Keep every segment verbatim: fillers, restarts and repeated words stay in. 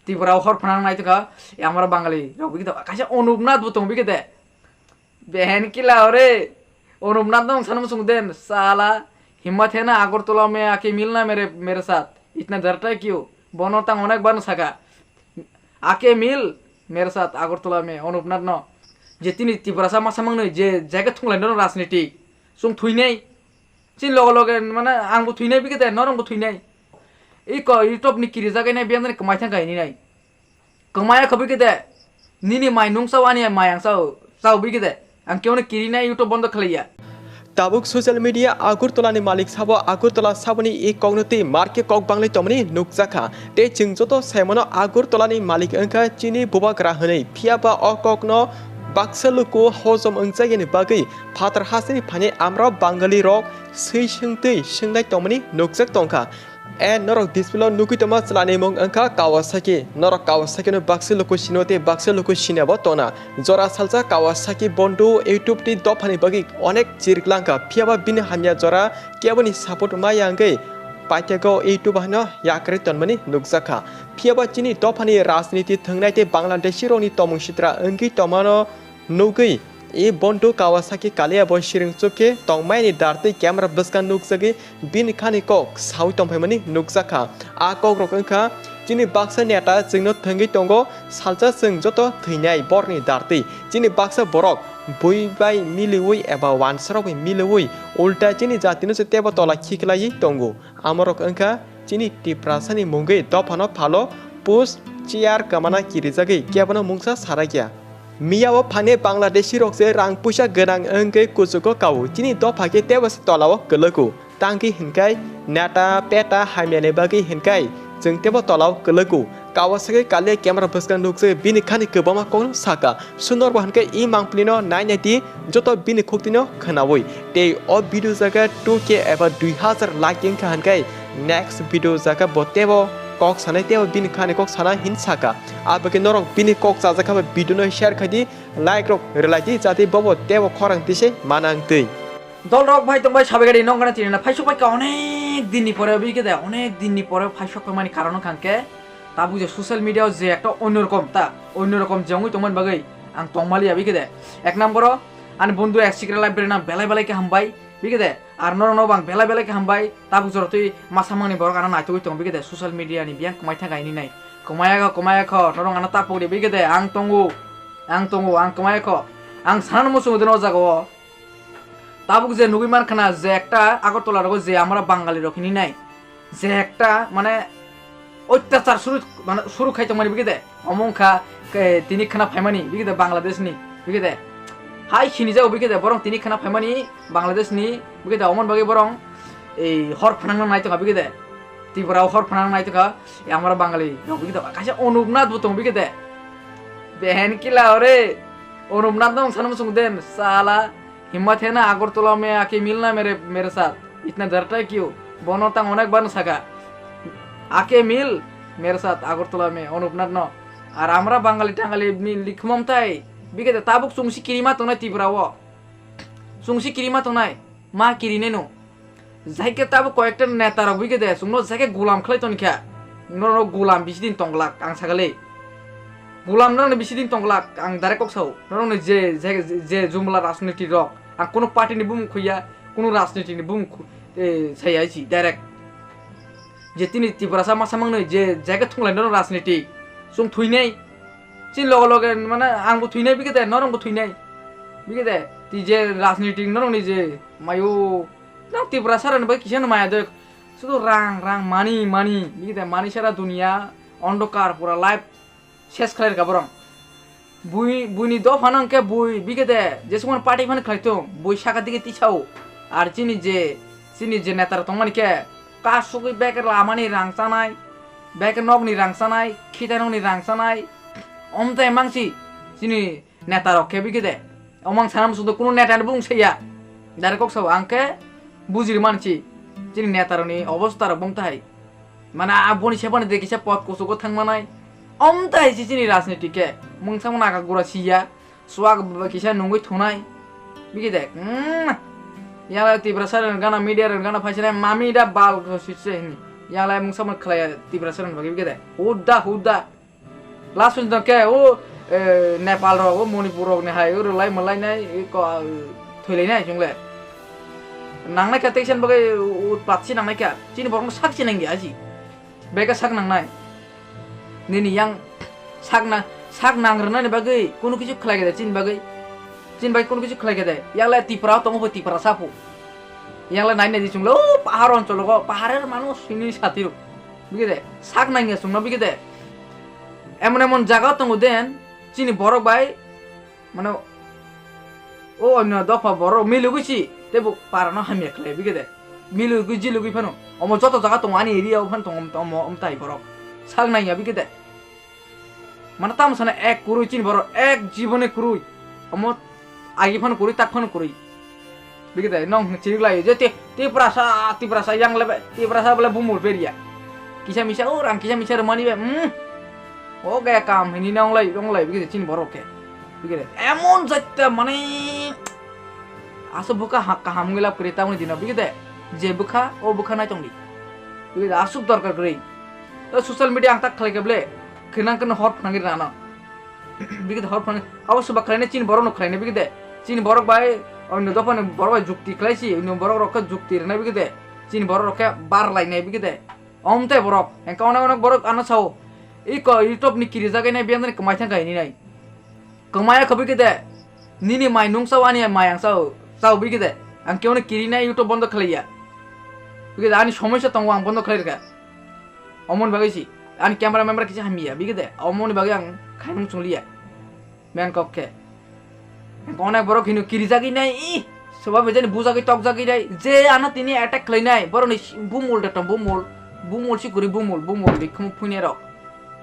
Tripura o hor phanang nai tongkha, e amra Bangali rok bikhe de, kaisa Onupnath bo tongo bikhe de. Behen kila ore, Onupnath no wng sano muchung den, sala, himmat hai na Agartala mein aake milna mere, mere saath, itna darta kyu, bono tang onek bar no saka. Aake mil, mere saath, Agartala mein, Onupnath no. Je tini Tiprasa masa mangnoi, je jaga thunglai no rajniti, chwng thwinai. Chini loge loge, mane, ang bo thwinai bikhe de, norok bo thwinai. Iko YouTube ni kirijak nai, biyang jani kwmai thangkha hini nai. Kwmaya kho bikhe de, nini mai nung chao, ani mai ang chao, chao bikhe de. Ang khe ono kirinai YouTube bondo khlaiya. Tabuk social media Agartala ni malik sabo Agartala saboni e kokno twi marke kok banglai tongmani nukjakha. Tei chwng joto saimano Agartala ni malik wngkha chini bubagra hwnwi. Phiya ba o kokno baksa luku hojom wngjakya ni bagwi phatar hasteni phainai amra Bangali rok swi swng twi swngnai tongmani nukjak tongkha. E norok display o nugwi tongma chwla ni mung wngkha Kawasaki. Norok Kawasaki no baksa luku sino tei baksa luku siniya bo tongna. Jora salsa Kawasaki Bondu YouTube tei dophani bagwi onek chiriklangkha, phiyaba bini hamya jora keboni support maya wngwi paithago YouTube haino yakarwi tonmani nukjakha. Phiyaba chini dophani rajniti thwngnai tei Bangladeshi rokni tomung sitra wngwi tongmano nugwi, e Bondu Kawasaki kaliya bo siring chukhe tongmani dartwi camera bwskang nukjagwi bini khani kok saui tongphaimani nukjakha. A kokrok wngkha, chini baksa neta chwngno thwngwi tongo, salsa chwng joto thwinai borokni dartwi. Chini baksa borok bui bai miliwi eba wansarok bai miliwi ulta chini jatino se tebo tola khiklaiwi tongo. Amorok wngkha chini Tiprasani mungwi dophano phalo push chair kwmana kirijagwi kebono mungsa sarakya. Miyao phane Bangladeshi rok se rang puisa gwnang wngwi kuchugo kao, chini dopha khe tebo se tolao kwlwgo. Tangki hinkai neta peta hamyani bagwi hinkai chwng tebo tolao kwlwgo. Kawasaki kaliya camera bwskang nukjagwi bini khani kwbangma kokno saka. Sunorbo hinkai i mangpilino nai nai di, joto bini khuktino khwnaui. Tei o video jaga two K eba dui hazar like wngkha hinkai next video jaga bo tebo kok sanai, tebo bini khani kok sana hin saka. Abagwi norok bini kok chajakha ba video no share khai di, like rok rwlai di, jate bobo tebo khorang tise manang twi. Dol rok bai tong bai sabai gari nong gana tini na phaisok bai ka onek din ni pore bikhe de, onek din ni pore phaisok mani karon wngkha hwnkhe tabuk je social media o je ekta onno rokom ta, onno rokom je wngwi tongmani bagwi ang tongmali ya bikhe de. Ek number o ani bondhu ek sikra live berena belai belai khe hambai bikhe de. Ar norokno bo ang belai belai khe hambai, tabuk jora twi masa mangni borok ano naitugwi tongo bikhe de, social media ni biyang kwmai thangkha hini nai. Kwmaya kho, kwmaya kho, norok ano tapuk di bikhe de, ang tongo, ang tongo, ang kwmaya kho. Ang sanano muchungo de no o jaga o. Tabuk je nugwi mankha na je ekta Agartala rogo je amra Bangali rok hini nai. Je ekta mane oityachar suru, mane suru khai tongmani bikhe de. Omo wngkha ke tini khna phaimani bikhe de Bangladesh ni bikhe de. Hai sini jago bikhe de borong tini khna phaimani Bangladesh ni bikhe de omon bagwi borong ei hor phanang nai tongkha bikhe de. Tripura o hor phanang nai tongkha amra Bangali rok bikhe de kaisa Onupnath bo tong bikhe de. Behen kila ore Onupnath no wng sano muchung den sala. Himmat hai na Agartala mein aake milna mere, mere saath. Itna darta kyu? Bono tang onek bar no saka. Aake mil mere saath Agartala mein, Onupnath no. Ar amra Bangali Tangali ni likhmom tai. Bikhe de tabuk chwngsi kirima tongnai Tripura o. Chwngsi kirima tongnai. Ma kirinai no. Jaike tabuk koyekta neta rok bikhe de chwngno jaike gulam khlai toni kha. Norok gulam bisi din tonglak ang sagale. Gulam norokni bisi din tonglak ang direct kok sao. Norokni je, je, je jumla rajniti rok. Ang kunu party ni bumung khuya, kunu rajniti ni bumung khu-, eh, saya si direct. Je tini Tiprasa masa mangnoi je jaike thunglai norok rajniti. Chwng thwinai. Chini loge loge mane ang bo thwinai bikhe de, norok bo thwinai. Bikhe de, ti je rajniti norokni je mayo Nang Tiprasa rokni bagwi kisa no maya de. Sudu rang, rang, mani, mani. Bikhe de mani sara dunia ondokar pura life ses khlai rwkha borok. Bui, buini dopha no hwnkhe bui, bikhe de jesukmani party phano khlai thung, bui saka dige tisao. Ar chini je, chini je neta rok tongmani khe, kasugwi beke lamani rang chanai, beke nokni rang chanai, khitai nokni rang chanai, omtai mangsi chini neta rok khe bikhe de. Omo ang sana muchung kunu neta ni bumung saya. Direct kok sao ang khe bujiri mansi. Chini neta rok ni obostha rok bumung tahai. Mane aboni sebani de kisa pot kuchugo thang manai. Omtai si chini rajniti khe. Mungsa mung naga gura siya. Suak kisa nungwi thunai. Bikhe de. Hmm. Yala Tiprasa rok gana media rok gana phaisana mami da bal ko sitse hini. Yala mungsa mung khlaiya Tiprasa rok bagwi bikhe de. Huda huda. Last pojjonto khe o, eh, Nepal rok, o Manipur rok ni hai, o rwlai mwlai nai, o ko-, thwilainai chwng le. Nangnai kha tei sen bagwi, o, o patsi nangnai kha. Chini borok no sak se nangya aji. Beka sak nangnai. Nini yang sak na, sak nang rwnani bagwi kunu kichu khlai khe de chini bagwi. Chini bagwi kunu kichu khlai khe de. Yang le Tipra tongo bo Tipra sapu. Yang le nai nai di chwng le, o pahar onchol go, pahar er manu sini sati ro. Bigi de, sak nangya chwng no bigi de. Emon emon jaga tongo den, chini borok bai, mane, o onyo dopha borok milugwi si, tei bo para no hamya khlai bigi de. Milugwi jilugwi phano. Omo joto jaga tongo ani area o phano tongo, omo, omo tai borok. Sak nangya bigi de. Mane tamo sana ek kwrwi chini borok, ek jibone kwrwi. Omo agi phano kwrwi, tak phano kwrwi. Bigi de, nong chirik lai je te, Tiprasa, Tiprasa yang lebe, Tiprasa bole bumul beria. Kisa misa, o rang kisa misa rwmani be, hmm. O gaya kam hini nong lai, nong lai, bigi de chini borok khe. Bigi de, emon jatta mane, aso bwkha ha-, kaham wngwi lab kwrwi tamoni dino, bigi de, je bwkha, o bwkha nai tongdi. Bigi de, asuk dorkar kwrwi. O social media ang tak khlai khe ble, khnang khe hor phnangwi rana. Bigi de hor phnang, abo soba khlainai chini borok no khlainai bigi de. Chini borok bai, onyo dopha ni borok bai jukti khlai si, onyo borok rok khe jukti rwnai bigi de. Chini borok rok khe bar lainai bigi de. Om te borok, engka onek onek borok ano sao. Iko YouTube ni kiri jagai nai biyang ni kwmai thang kai ni nai. Kwmai kho bigi de. Nini mai nung sao ani mai ang sao, sao bigi de. Ang khe ono kiri nai YouTube bondo khlai ya. Bigi de ani somosya tongo ang bondo khlai rwkha. Omoni bagwi si, ani camera member kisa hamya, bigi de, omoni bagwi ang khaimung chungliya. Men kok khe. Onek borok hino kirijagwi nai, i, soba bejani bujagwi tokjagwi nai, je ano tini attack khlainai, borokni bumul de tong, bumul, bumul si kwrwi bumul, bumul, likhumung phuinai rok.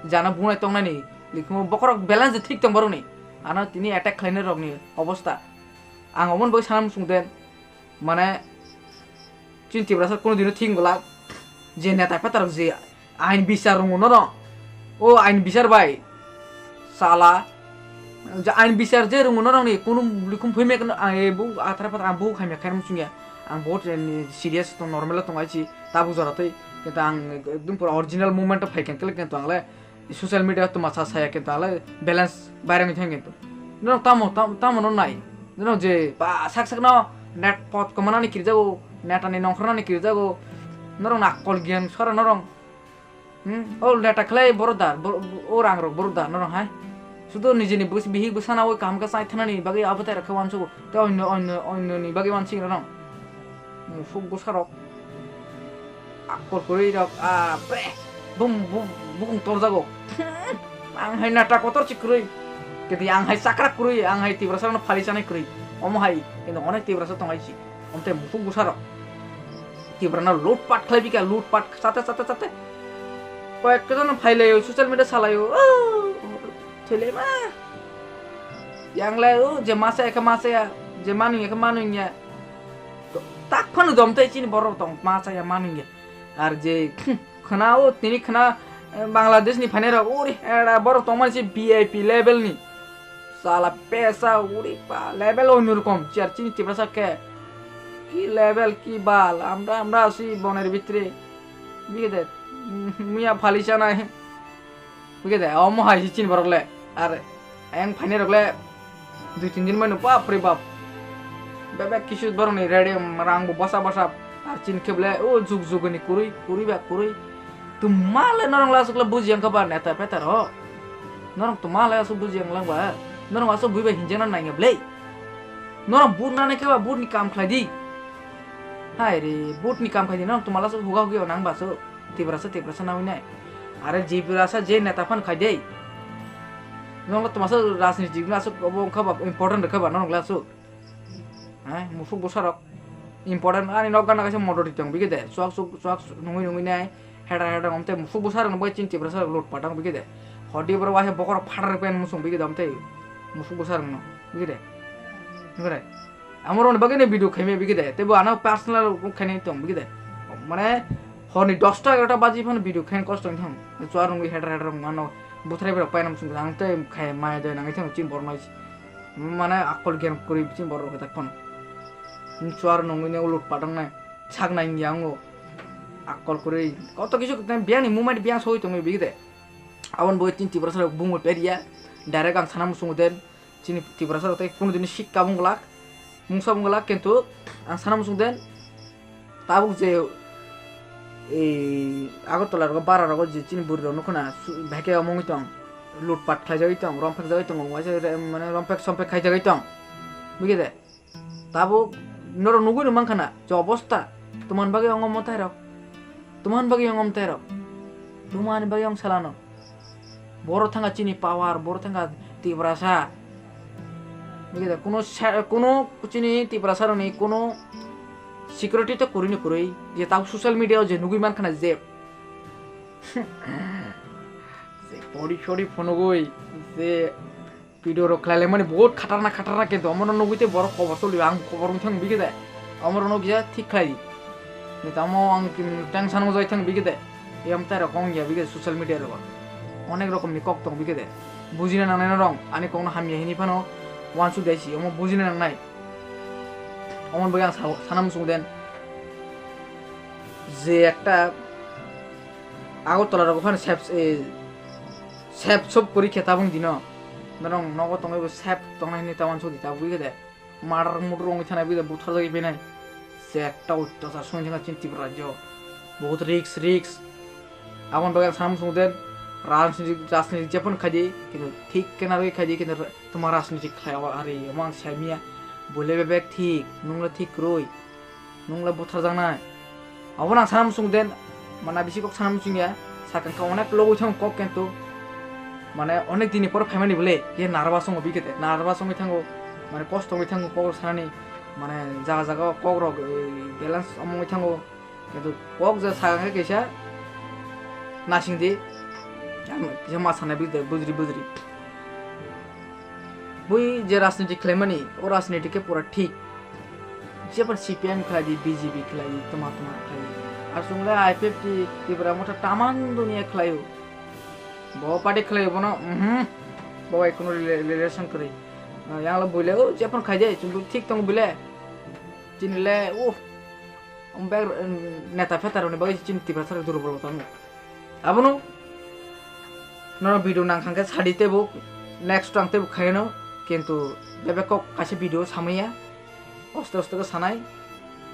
Jana bunai tongnani, likhumung bokhorok balance de thik tong borokni. Ano tini attack khlainai rokni obosta. Ang omoni bagwi sana muchung den. Mane, chini Tiprasa kunu dino thik wngla. Je neta petarok je ain bichar rwngo norok. O ain bichar bai. Sala. Je ain bichar je rwngo norokni kunu likhum phuime kunu ang e bo athara pathara ang bo khaimya khainwi chwngya. Ang bo serious tong normal tong aisi tabuk jora twi. Kintu ang ekdum pura original moment o phaikha khe kintu ang le social media tuma sa saya kintu ang le balance bairang thang kintu. Norok tamo, tam-, tamo no nai. Norok je ba sak sak no net pot komanani kirjago, net ani nongkhornani kirjago. Norok na kol giyan sora norok. Hmm? O neta khlai boro da, bor-, o rang rok boro da norok hai. Sudo nijini bus-, bihik bwsana o kaham khe chai thanani bagwi abo tai rok khe uansugo. Tei onyo, onyo, onyoni bagwi uansing norok. Musuk bwsarok. Akol kwrwi rok, ah, bre. Bum, bum, bukung torjago. Ang hai neta kotor si kwrwi. Kintu ang hai chakrak kwrwi, ang hai Tiprasa no phali chanai kwrwi. Omo hai, kintu onek Tiprasa tong hai si. Omte musuk bwsarok. Tiprano loot pat khlai bika, loot pat chate, chate, chate. Koyek jon phailaio, social media salaio. Oh, thwilaima. Yang lai, oh, je masa ya, khe masa ya, je manu ya, khe manu ya. To, tak phano jom tei chini borok tong, ma chaya manwi ya. Ar je, khna o, tini khna, eh, Bangladesh ni phainai rok, uri, era borok tongmani se V I P level ni. Sala pesa, uri pa, level onyo rokom, chi ar chini Tiprasa khe. Ki level, ki bal, amra, amra si boner bitre. Bigede, miya phali chanai. Bigede, omo hai si chini borok le. Ar, ayang phainai rok le. Dui tin din mano, bap re bap. Bebek kisu borokni rede rang bo basa basa. Ar chini khe bole, o jug jug ni kwrwi, kwrwi ba kwrwi. Twma le norok le aswk le buji yang khe ba neta peta rok. Norok twma le aswk buji yang lang ba. Norok aswk bui ba hinjana nang ya bole. Norok but nani khe ba but ni kam khlai di. Hai re, but ni kam khlai di. Norok twma le aswk huga hugi nang ba aswk. Tiprasa, Tiprasa nawi nai. Are Tiprasa je neta phan khai dei. Nong le twmasa rajnitik na aswk obo wngkha ba important rwkha ba norok le aswk. Hai, musuk bwsarok. Important ani nok gana kaisa motor di tong bigede. Chuak chuak chuak nungwi nungwi nai. Heda heda omte musuk bwsarok nungwi chini Tiprasa rok lut patang bigede. Hodi borok waisa bokhorok phatar pen musung bigede omte. Musuk bwsarok no bigede. Nugure. Amoroni bagwi ni video khaimya bigide, teibo ano personal khainai tong bigide. Mane horni dosta egarota baji phano video khaina kosto wngthang. Chuar wngwi header header wngmano bwthrai borok painam chwng ang tei khai maya doi nangwi thang chini borok nai. Mane akol gyan kwrwi chini borok rok tak phano. Chuar wngwi ne ulut patangnai sak nai wngya wngo. Akol kwrwi koto kisu biyangni movement biyang sogwi tongwi bigide. Aboni bagwi chini Tiprasa rok bumui pariya, direct ang sana muchungo den, chini Tiprasa rok tei kunu dini sikka bung glak, mungsa bung glak, kintu ang sana muchung den, tabuk je ei Agartala rogo bara rogo je chini bwrwi rok nukho na, su-, bheke omongwi tong, lutpat khlaijagwi tong, rompek jagwi tong, waisa re-, mane rompek sompek khaijagwi tong, bigede. Tabuk norok nugwi rw mankha na je obosta, twmani bagwi wngo mwtai rok, twmani bagwi wngo mwtai rok, twmani bagwi wng salano. Boro thangkha chini power, boro thangkha Tiprasa. Bigede kuno sa-, kuno chini Tiprasa rokni kuno security to kwrwini kwrwi je tabuk social media o je nugwi mankha na je, je pori sori phunugwi je video rok khlai laimani bahut khatarnak khatarnak, kintu omono nugwi tei borok kobor cholio, ang kobor wngthang bigede, omono nugya thik khlai di. Ni tamo ang tension o jai thang bigede, yam tai rok wng ya bigede social media rogo. Onek rokom ni kok tong bigede, bujina nangnai norok ani kokno hamya hini phano uansuk dai si, omo bujina nangnai. Omoni bagwi ang sa-, sana muchung den je ekta Agartala rogo phano sep, e, sep sop kwrwi khe tabuk dino. Norok nogo tongwi bo sep tongnai hinwi ta uansuk di tabuk bigede. Murder murder wngwi thanai bigede butharjagwi phainai. Je ekta ottachar songwi thangkha chini Tripura rajyo. Bahut risk, risk. Aboni bagwi ang sana muchung den rajniti, rajniti jephano khaidi, kintu thik khe narwgwi khaidi, kintu ra-, twma rajniti khlai o ari omo ang saimanya. Bole bebek thik, nwng le thik kwrwi. Nwng le butharjaknai. Abono ang sana muchung den, mana bisi kok sana muchung ya, sakang kha onek logwi thango kok kintu, mane onek dini pore phaimani bole, ye nervous wngo bigede, nervous wngwi thango, mane kosto wngwi thango kok sanani, mane jaga jaga o kok rok, e, balance omo wngwi thango, kintu kok je sakang khe kisa nasing di, ang kisa ma sanai bigede bujri bujri. Bui je rajniti khlaimani, o rajniti khe pura thik. Jepar C P M khlai di, B J P khlai di, toma toma khlai di. Ar chwng le I P F T, Tipra Motha, taman duniya khlaio. Bo party khlaio bono, mhm. Bo bai kuno rela-, relation kwrwi. Ah, yang le bui le, o, jepar khai de, chwng thik tong bui le. Chini le, uh, um, bag, um, neta feta rokni bagwi chini Tiprasa rok durbol tongo. Abono norok video nang kha khe sadi teibo next ang teibo khaino, kintu bebak kok kaisa video samaya oste oste khe sanai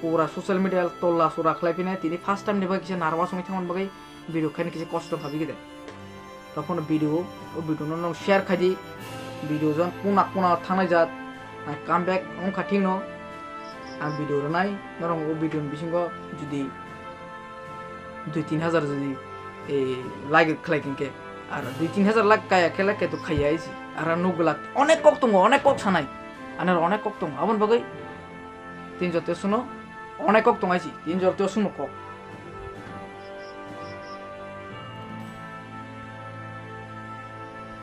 pura social media tolla sura khlai phinai tini first time ni bagwi kisa nervous wngwi thangmani bagwi video khaina kisa kosto wngkha bigede. Tokhono video, o video no nong share khai di, video jon kuna kuna thangnai jat, ang come back wngkha thikno, ang video rwnai norok o video ni bisingo jodi dui tin hajar jodi, eh, like khlai khe, ar dui tin hajar like kaya khe like to khaiya isi, ar nugwlak onek kok tongo, onek kok sanai, ani onek kok tongo, aboni bagwi tin jor tei suno onek kok tongo isi, tin jor tei suno kok.